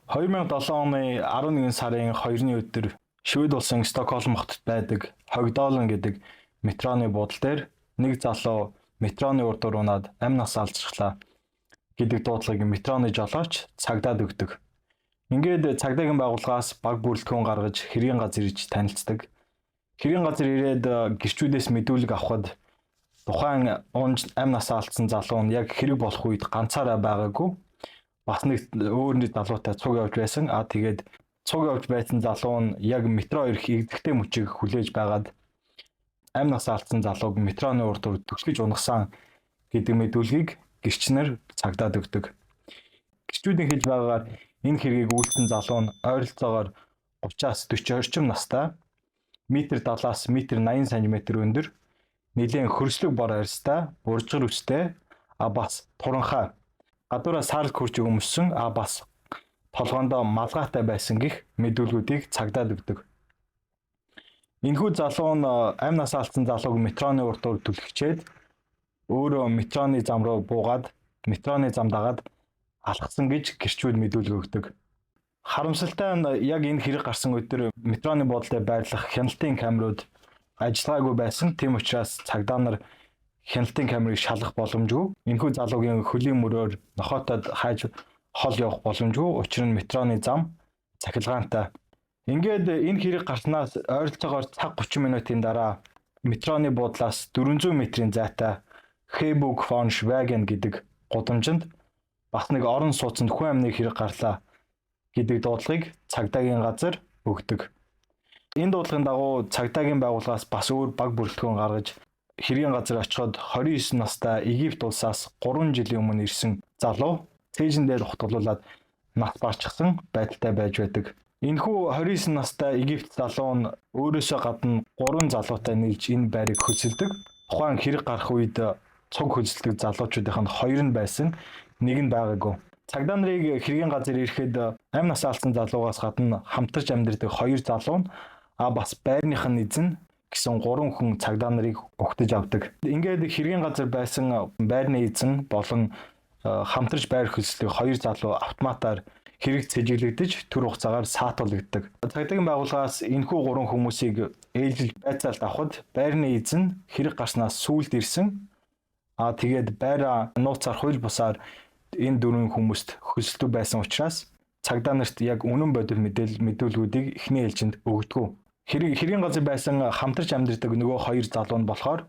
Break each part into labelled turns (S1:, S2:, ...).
S1: 2007 оны 11 сарын 2-ны өдөр Швед улсын Стокгольм хотод байдаг Хогдолен гэдэг метроны буудал дээр нэг залуу метроны урд унаад амь нас алдчихлаа гэдэг дуудлагыг метроны жолооч цагдаад өгдөг. Ингээд цагдаагийн байгууллагаас баг бүрэлдэхүүн гаргаж хэргийн газар ирж танилцдаг. Хэргийн газар ирээд гэрчүүдээс мэдүүлэг авахад тухайн унж амь нас алдсан залуу нь яг хэрэг болох үед ганцаараа байгаагүй. Бас нэг өөр нэг залуутай цуг явж байсан. А тэгээд цуг явж байсан залуу нь яг метро ирэх эгдэхтэй мөчийг хүлээж байгаад амь нас алдсан залууг метроны урд түгшгэж унагсан гэдэг мэдүүлгийг гэрчнэр цагдаад өгдөг. Гэрчүүдийн хэлж байгаагаар энэ хэргийг үйлдсэн залуу нь ойролцоогоор 30-аас 40 орчим настай, метр 70-аас метр 80 см өндөр, нэлээн хөрслөг бор арьстай, буржгар үстэй, а бас туранхай, гадуураа саарл күржиг өмссөн, а бас толгоондоо малгайтай байсан гэх мэдүүлгүүдийг цагдаад өгдөг. Энэхүү залуу нь амь нас алдсан залууг метроны урд түлхчээд өөрөө метроны зам руу буугаад метроны зам дагаад алхсан гэж гэрчүүд мэдүүлэг өгдөг. Харамсалтай нь яг энэ хэрэг гарсан өдөр метроны буудлын байрлах хяналтын камерууд ажиллагаагүй байсан. Тийм учраас цагдаа нар хяналтын камерыг шалгах боломжгүй. Энэхүү залуугийн хөлийн мөрөөр нохоотод хайж хол явах боломжгүй. Учир нь метроны зам цахилгаантай. Ингээд энэ хэрэг гарснаас ойролцоогоор цаг 30 минутын дараа метроны буудлаас 400 метрийн зайтай Хебүг фон Шваген гэдэг гудамжинд бас нэг орон сууцнд хүн амны хэрэг гарлаа гэдэг дуудлагыг цагдаагийн газар өгдөг. Энэ дуудлагын дагуу цагдаагийн байгууллагаас бас өөр баг бүрэлдэхүүн гаргаж хэргийн газар очиход 29 настай Египт улсаас 3 жилийн өмнө ирсэн залуу цээжин дээр ухтгалуулаад нас барчихсан байдалтай байж байдаг. Энэхүү 29 настай Египт залуу нь өөрөөсөө гадна 3 залуутай нийлж энэ байрыг хөлсөлдөг. Тухайн хэрэг гарах үед цуг хөлсөлдөг залуучуудынх нь хоёр нь байсан, нэг нь байгаагүй. Цагдаа нарыг хэргийн газар ирэхэд амь нас алдсан залуугаас гадна хамтарч амьдардаг хоёр залуу нь, а бас байрных нь эзэн гэсэн гурван хүн цагдаа нарыг угтаж авдаг. Ингээд хэргийн газар байсан байрны эзэн болон хамтарч байр хөлсөлдөг хоёр залуу автоматар хэрэг цэжиглэгдэж төр хугацаагаар саатуулагддаг. Цагдаагийн байгууллагаас энэхүү гурван хүмүүсийг ээлжил байцаалд авахад байрны эзэн хэрэг гарснаас сүүлд ирсэн. А тэгээд байраа нууцаар хууль бусаар энэ дөрвөн хүмүүст хөлсөлдөг байсан учраас цагдаа нарт яг үнэн бодит мэдээлэл мэдүүлгүүдийг эхний ээлжинд өгдөггүй. Хэрэг хэргийн газар байсан хамтарч амьдардаг нөгөө хоёр залуу нь болохоор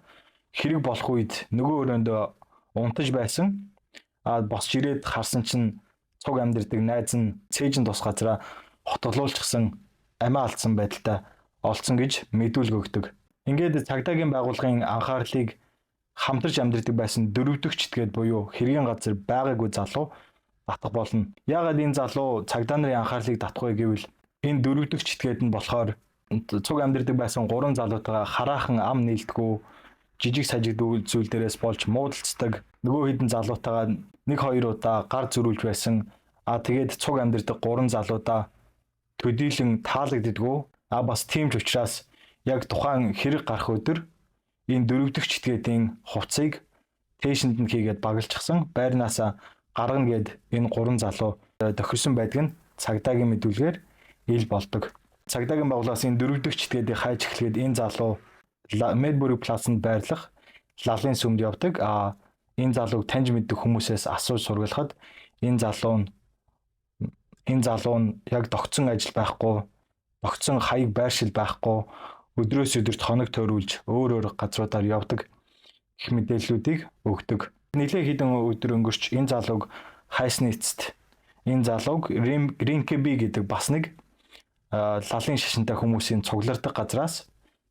S1: хэрэг болох үед нөгөө өрөөнд унтаж байсан. А босч ирээд харсан чинь цуг амьдардаг найз нь цээжин тус газараа хотголуулчихсан, амиа алдсан байдалтай олцсон гэж мэдүүлэг өгдөг. Ингээд цагдаагийн байгууллагын анхаарлыг хамтарч амьдардаг байсан дөрөвдөгч тэгээд буюу хэргийн газар байгаагүй залуу татах болно. Яагаад энэ залуу цагдаа нарын анхаарлыг татах вэ гэвэл энэ дөрөвдөгч этгээд нь болохоор цуг амьдардаг байсан гурван залуутайгаа хараахан ам нийлдэггүй, жижиг сажиг зүйл дээрээс болж муудалцдаг. Нөгөө хэдэн залуутайгаа нэг хоёр удаа гар зөрүүлж байсан. А тэгээд цуг амьдардаг гурван залуудаа төдийлөн таалагддаггүй. А бас тийм ч учраас яг тухайн хэрэг гарах өдөр энэ дөрөвдөгч этгээдийн хувцсыг тээшинд нь хийгээд багалчихсан, байрнаасаа гаргана гээд энэ гурван залуу тохирсон байдаг нь цагдаагийн мэдүүлгээр ил болдог. Цагдаагийн байгууллагаас энэ дөрөвдөгч этгээдийг хайж эхлэхэд энэ залуу Медбург плазанд байрлах лалын сүмд явдаг. А энэ залууг таньж мэддэг хүмүүсээс асууж сургалахад энэ залуу нь яг тогтсон ажил байхгүй, тогтсон хаяг байршил байхгүй, өдрөөс өдөрт хоног тойруулж өөр өөр газруудаар явдаг гэх мэдээллүүдийг өгдөг. Нилээ хэдэн өдөр өнгөрч энэ залууг хайсны эцэст энэ залууг Ринкеби гэдэг бас нэг лалын шашинтай хүмүүсийн цуглардаг газраас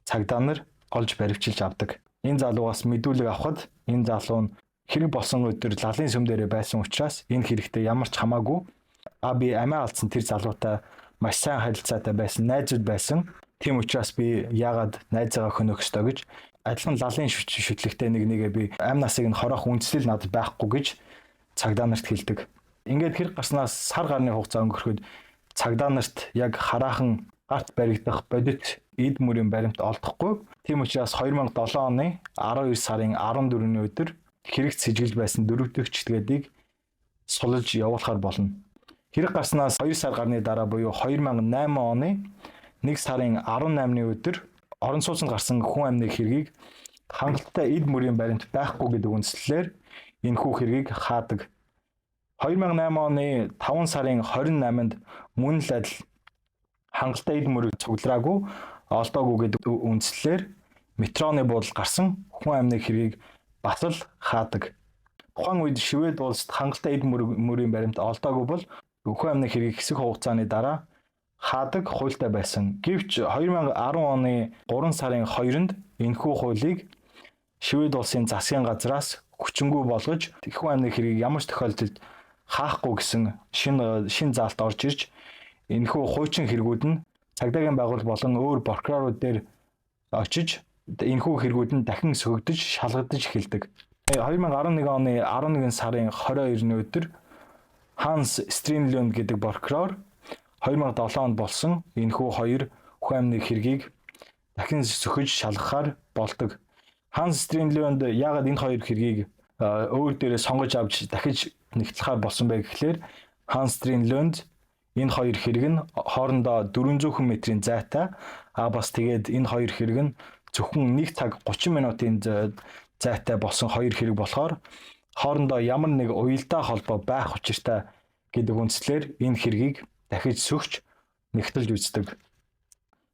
S1: цагдаа нар олж баривчилж авдаг. Энэ залуугаас мэдүүлэг авахад энэ залуу нь хэрэг болсон өдөр лалын сүм дээрээ байсан учраас энэ хэрэгтэй ямар ч хамаагүй. А би амиа алдсан тэр залуутай маш сайн харилцаатай байсан, найзууд байсан. Тийм учраас би яагаад найзаагаа хөнөөх ёстой гэж, адилхан лалын шүтлэгтэй нэг нэгэ би амь насыг нь хороох үндслэл надад байхгүй гэж цагдаа нарт хэлдэг. Ингээд хэрэг гарснаас сар гарны хугацаа өнгөрөхөд цагдаа нарт яг хараахан гарт баригдах бодит эд мөрийн баримт олдохгүй. Тийм учраас 2007 оны 12 сарын 14-ний өдөр хэрэг сэжиглэж байсан дөрөвдөгч этгээдийг сулж явуулахар болно. Хэрэг гарснаас 2 сар гарны дараа буюу 2008 оны 1 сарын 18-ны өдөр орон сууцнд гарсан хүн амны хэргийг хангалттай эд мөрийн баримт байхгүй гэдэг үндслээр энэхүү хэргийг хаадаг. 2008 оны 5 сарын 28-нд мөн л адил хангалттай эд мөрийг цуглараагүй, олдоогүй гэдэг үндслээр метроны буудал гарсан хүн амны хэргийг бас л хаадаг. Тухайн үед Швед улсад хангалттай эд мөрийн баримт олдоогүй бол хүн амны хэргийг хэсэг хугацааны дараа хаадаг хуультай байсан. Гэвч 2010 оны 3 сарын 2-нд энэхүү хуулийг Швед улсын засгийн газраас хүчингүй болгож, хүн амны хэргийг ямар ч тохиолдолд хаахгүй гэсэн шинэ заалт орж ирж, энэхүү хуучин хэрэгүүд нь цагдаагийн байгууллага болон өөр прокурорууд дээр очиж, энэхүү хэрэгүүд нь дахин сөхөгдөж, шалгагдаж эхэлдэг. 2011 оны 11 сарын 22-ны өдөр Ханс Стринлунд гэдэг прокурор 2007 онд болсон энэхүү хоёр хүн амны хэргийг дахин сөхөж шалгахаар болдог. Ханс Стринлунд яагаад энэ хоёр хэргийг өөр дээрээ сонгож авч дахиж нэгтлэхээр болсон бэ гэхлээр, Ханс Стринлунд энэ хоёр хэрэг нь хоорондоо 400 метрийн зайтай, бас тэгээд энэ хоёр хэрэг нь зөвхөн 1 цаг 30 минутын зайтай болсон хоёр хэрэг болохоор хоорондоо ямар нэг уялдаа холбоо байх учиртай гэдэг үндслээр энэ хэргийг дахиж сөхч нэгтэлж үздэг.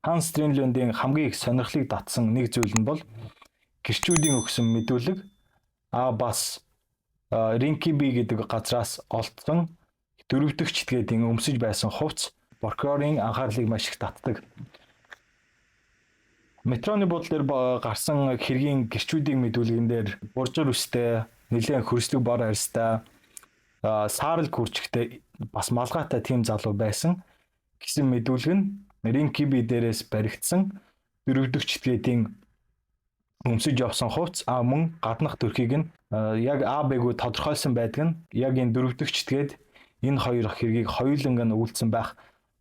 S1: Ханс Стринлундын хамгийн их сонирхлыг татсан нэг зүйл нь бол гэрчүүдийн өгсөн мэдүүлэг, бас Ринкиби гэдэг газраас олдсон дөрөв дэх читгээдийн өмсөж байсан хувцас прокурорын анхаарлыг маш их татдаг. Метроны буудлын дээр гарсан хэргийн гэрчүүдийн мэдүүлгэн дээр буржир үстэй, нэлээд хөрслөг бор арьстай, саарал гүрчгтэй, бас малгайтай тийм залуу байсан гэсэн мэдүүлэг нь Ринкиби дээрээс баригдсан дөрөв дэх читгээдийн өмсөж явсан хувцас, мөн гаднах төрхийг нь яг А Б-г тодорхойлсон байдаг нь яг энэ дөрөв дэх читгээд энэ хоёр хэргийг хоёуланг нь үйлдсэн байх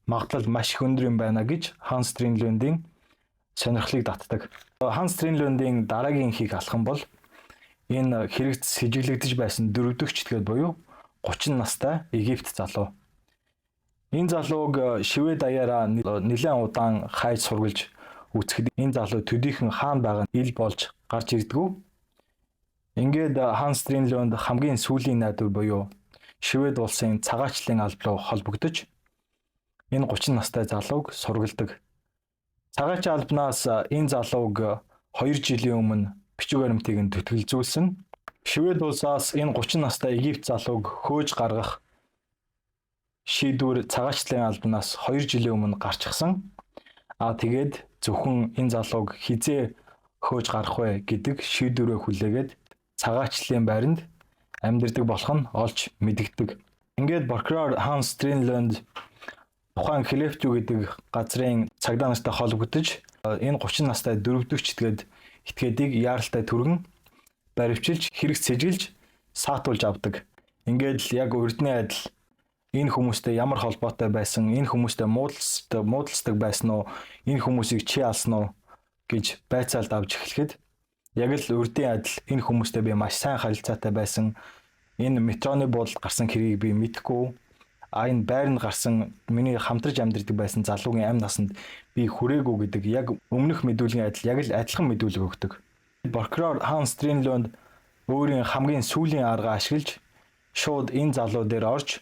S1: магадлал маш их өндөр юм байна гэж Ханс Стринлундын сонирхлыг татдаг. Ханс Стринлундын дараагийн хийх алхам бол энэ хэрэгт сэжиглэгдэж байсан дөрөв дэх читгээд буюу 30 настай Египт залуу. Энэ залууг Швед даяараа нэлээд удаан хайж сургалж үзэхэд энэ залуу төдийхөн хаана байгаа нь ил болж гарч ирдгүү. Ингээд Ханс Стринлунд хамгийн сүүлийн найдвар буюу Швед улсын цагаачлалын алба руу холбогдож, энэ 30 настай залууг сургалдаг. Цагаачин албанаас энэ залууг 2 жилийн өмнө бичиг баримтыг нь зүтгэлзүүлсэн. Швед улсаас энэ 30 настай Египт залууг хөөж гаргах шийдвэр цагаачлалын албанаас 2 жилийн өмнө гарчихсан. Тэгээд зөвхөн энэ залууг хизээ хөөж гарах вэ гэдэг шийдвэрээ хүлээгээд цагаачлалын байранд амьдардаг болох нь олж мэдэгдэг. Ингээд прокурор Ханс Стринлунд тухайн Хлефтю гэдэг газрын цагдаа нартай холбогдож, энэ 30 настай дөрөв дэх читгээд этгээдийг яаралтай түргэн баривчилж, хэрэг сэжилж, саатуулж авдаг. Ингээд л яг урдны адил энэ хүмүүстэй ямар холбоотой байсан, энэ хүмүүстэй муудалцдаг байсан уу, энэ хүмүүсийг чи алсан уу гэж байцаалд авч эхлэхэд яг л урдын адил энэ хүмүүстэй би маш сайн харилцаатай байсан. Энэ метроны буудалд гарсан хэргийг би мэдэхгүй. Энэ байранд гарсан миний хамтарч амьдардаг байсан залуугийн амь насанд би хүрээгүй гэдэг яг өмнөх мэдүүлгийн адил яг л адилхан мэдүүлэг өгдөг. Прокурор Ханс Стринлунд өөрийн хамгийн сүүлийн аргаа ашиглаж, шууд энэ залуу дээр орж,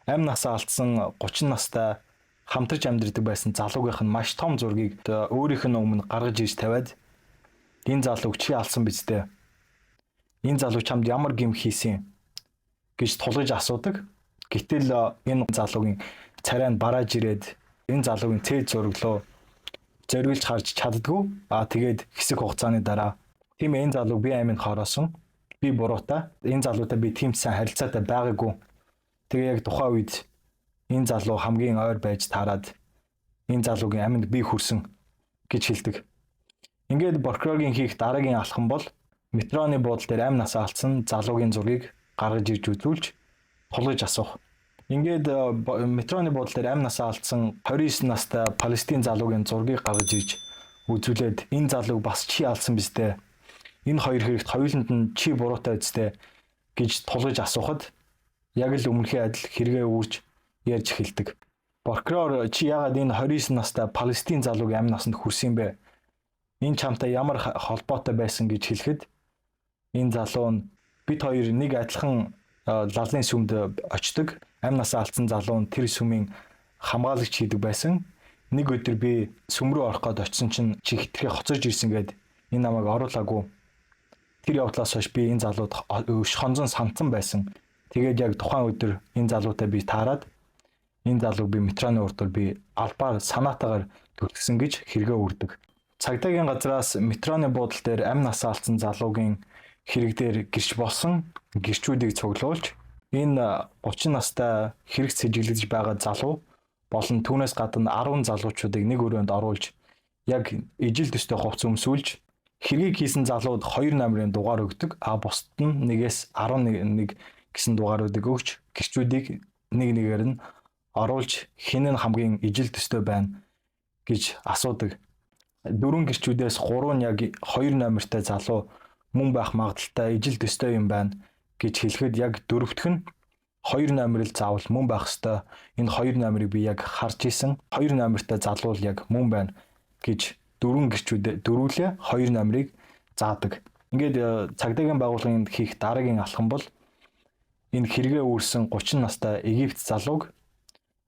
S1: амь насаа алдсан 30 настай хамтарч амьдардаг байсан залуугийнх нь маш том зургийг өөрийнх нь өмнө гаргаж ирж тавиад, энэ залууг чи алсан биз дээ? Энэ залуу чамд ямар гэм хийсэн гэж тулгаж асуудаг. Гэтэл энэ залуугийн царай нь барааж ирээд энэ залуугийн цээд зураглуу зориулж харж чаддгүй. Тэгээд хэсэг хугацааны дараа тийм энэ залууг би аминд хороосон. Би буруутай. Энэ залуутай би тийм сайн харилцаатай байгаагүй. Тэгээ яг тухайн үед энэ залуу хамгийн ойр байж таарад энэ залуугийн аминд би хүрсэн гэж хэлдэг. Ингээд прокурорын хийх дараагийн алхам бол метроны буудал дээр амь насаа алдсан залуугийн зургийг гаргаж ирж үзүүлж тулгаж асуух. Ингээд метроны буудал дээр амь насаа алдсан 29 настай Палестин залуугийн зургийг гаргаж ирж үзүүлээд, энэ залууг бас чи алдсан биз дээ? Энэ хоёр хэрэгт хоёуланд нь чи буруутай биз дээ гэж тулгаж асуухад яг л өмнөхийн адил хэрэгээ үүрч ярьж эхэлдэг. Прокурор: "Чи яагаад энэ 29 настай Палестин залуугийн амь насанд хүрсэн юм бэ? Энэ чамтай ямар холбоотой байсан?" гэж хэлэхэд энэ залуу нь бид хоёр нэг адилхан лалын сүмд очдог. Амь насаа алдсан залуу нь тэр сүмийн хамгаалагч хийдэг байсан. Нэг өдөр би сүм рүү орох гээд очисон чинь чи хэтэрхий хоцорж ирсэн гээд энэ намайг оруулаагүй. Тэр явдлаас хойш би энэ залууд хонзон санацсан байсан. Тэгээд яг тухайн өдөр энэ залуутай би таарад энэ залууг би метроны урдуур би албаар санаатаагаар түлхсэн гэж хэрэгээ үүрдэг. Цагдаагийн газраас метроны буудал дээр амь насаа алдсан залуугийн хэрэг дээр гэрч болсон гэрчүүдийг цуглуулж, энэ 30 настай хэрэгт сэжиглэж байгаа залуу болон түүнээс гадна 10 залуучуудыг нэг өрөөнд оруулж, яг ижил төстэй хувцас өмсүүлж, хэргийг хийсэн залууд 2 номерын дугаар өгдөг. А бусд нь 1-ээс 11 гэсэн дугааруудыг өгч, гэрчүүдийг нэг нэгээр нь оруулж, хэн нь хамгийн ижил төстэй байна гэж асуудаг. Дөрвөн гэрчүүдээс гурав нь яг 2 номертой залуу мөн байх магадлалтай, ижил төстэй юм байна гэж хэлэхэд, яг дөрөвдөх нь 2 номерыг заавал мөн байх ёстой. Энэ 2 номерыг би яг харж исэн. 2 номертой залуу л яг мөн байна гэж дөрвөн гэрчүүд дөрвүүлээ 2 номерыг заадаг. Ингээд цагдаагийн байгууллагын хийх дараагийн алхам бол энэ хэрэгээ үүрсэн 30 настай Египт залууг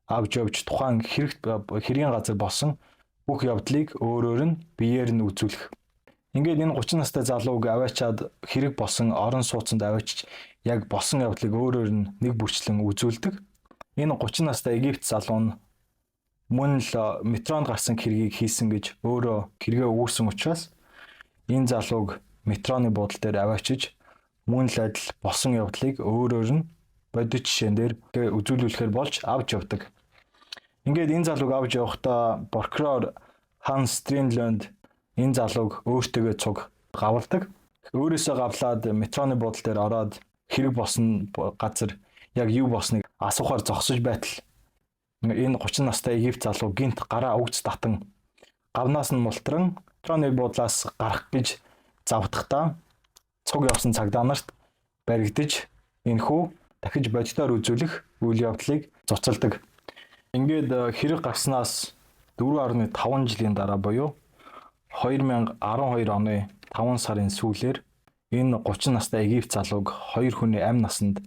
S1: авч явж, тухайн хэрэгт хэргийн газар болсон бүх явдлыг өөрөөр нь биеэр нь үзүүлэх. Ингээд энэ 30 настай залууг аваачаад хэрэг болсон орон сууцанд аваачиж, яг болсон явдлыг өөрөөр нь нэг бүрчлэн үзүүлдэг. Энэ 30 настай Египт залуу нь мөн л метронд гарсан хэргийг хийсэн гэж өөрөө хэрэгээ үүрсэн учраас энэ залууг метроны буудал дээр аваачиж, мөн л адил болсон явдлыг өөрөөр нь бодит жишээн дээр үзүүлүүлэхээр болж авч явдаг. Ингээд энэ залууг авч явахдаа прокурор Ханс Стринланд энэ залууг өөртөөгөө цуг гавладаг. Өөрөөсөө гавлаад метроны буудал дээр ороод хэрэг болсон газар яг юу болсныг асуухаар зогсож байтал энэ 30 настай Египт залуу гэнэт гараа үгц татан гавнаас нь мултран метроны буудлаас гарах гэж завдахдаа цуг явсан цагдаа нарт баригдаж, энэхүү дахиж бодитоор үзүүлэх үйл явдлыг цуцалдаг. Ингээд хэрэг гарснаас 4.5 жилийн дараа буюу 2012 оны 5 сарын сүүлээр энэ 30 настай Египт залууг хоёр хүний амь насанд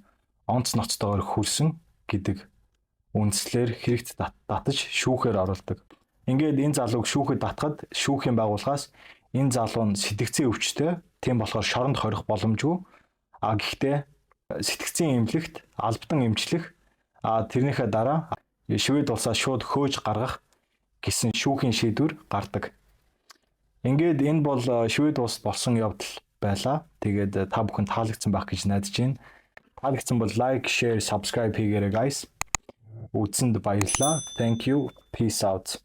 S1: онц ноцтойгоор хүрсэн гэдэг үндслээр хэрэгт татаж шүүхээр оруулдаг. Ингээд энэ залууг шүүхэд татахад шүүхийн байгууллагаас энэ залуу нь сэтгэцийн өвчтэй, тийм болохоор шоронд хорих боломжгүй. А гэхдээ сэтгэцийн эмнэлэгт албадан эмчлэх, а тэрнийхээ дараа Швед улсаас шууд хөөж гаргах гэсэн шүүхийн шийдвэр гардаг. Ингээд энэ бол Швед улсад болсон явдал байлаа. Тэгээд та бүхэн таалагдсан байх гэж найдаж байна. Таалагдсан бол like, share, subscribe хийгээрэй, guys. Үзсэнд баярлалаа. Thank you. Peace out.